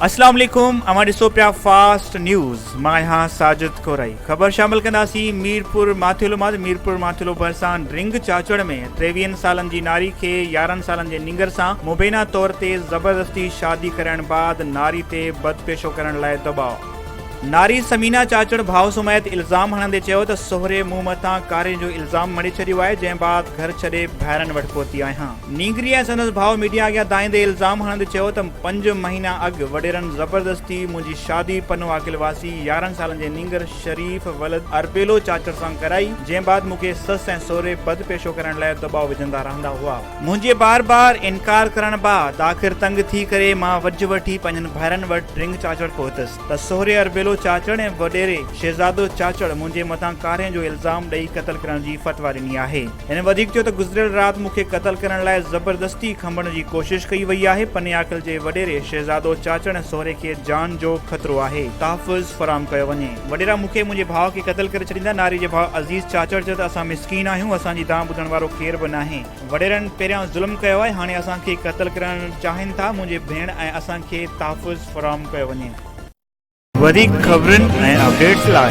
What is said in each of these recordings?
اسلام عليڪم اوهان ڏسو پيا فاسٽ نيوز مان آهيان ساجد ڪورائي خبر شامل ڪنداسين ميرپور ماٿيلو مان ميرپور ماٿيلو ڀرسان ڊرنگ چاچڙ ۾ 23 سالن جي ناري کي 11 سالن جي نينگر سان مبينا طور تي زبردستي شادي ڪرائڻ بعد ناري تي بدپيشو ڪرڻ لاء دٻاء ناري ثمينه چاچڙ ڀاء سميت الزام هڻندي چيو ته سهري مون مٿان ڪاري جو الزام مڙهي ڇڏيو آهي جنهن بعد گهر ڇڏي ڀائرن وٽ پهتي آهيان. نينگري ۽ سندس ڀاء ميڊيا اڳيان دانهيندي الزام هڻندي چيو ته پنج مهينا اڳ وڏيرن زبردستي منهنجي شادي پنوعاقل واسي 11 سالن جي نينگر شريف ولد اربيلو چاچڙ سان ڪرائي جنهن بعد مون کي سس ۽ سهري بد پيشو ڪرڻ لاء دٻاء وجهندا رهندا هئا. منهنجي بار بار انڪار ڪرڻ بعد آخر تنگ ٿي ڪري مان وجهه وٺي پنهنجن ڀائرن وٽ ڊرنگ چاچڙ پهتس. ته سهري اربيلو چاچڙ ۽ وڏيري شهزادو چاچڙ منهنجي مٿان ڪارنهن جو الزام ڏئي قتل ڪرڻ جي فتويٰ ڏني آهي. هن وڌيڪ چيو ته گذريل رات مون کي قتل ڪرڻ لاء زبردستي کنڀڻ جي ڪوشش ڪئي وئي آهي، پني عاقل جي وڏيري شهزادو چاچڙ ۽ سهري کي جان جو خطرو آهي، تحفظ فراهم ڪيو وڃي. وڏيرا مون کي منهنجي ڀاء کي قتل ڪري ڇڏيندا، ناري جي ڀاء عزيز چاچڙ چيو ته اسان مسڪين آهيون، اسان جي دانهن ٻڌڻ وارو ڪير به ناهي. وڏيرن پهريان ظلم ڪيو آهي هاڻي اسان کي قتل ڪرڻ چاهين ٿا منهنجي ڀيڻ ۽ اسان کي تحفظ فراهم ڪيو وڃي. وڌيڪ خبرن ۽ اپڊيٽس لاء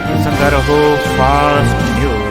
ڏسندا رهو فاسٽ نيوز.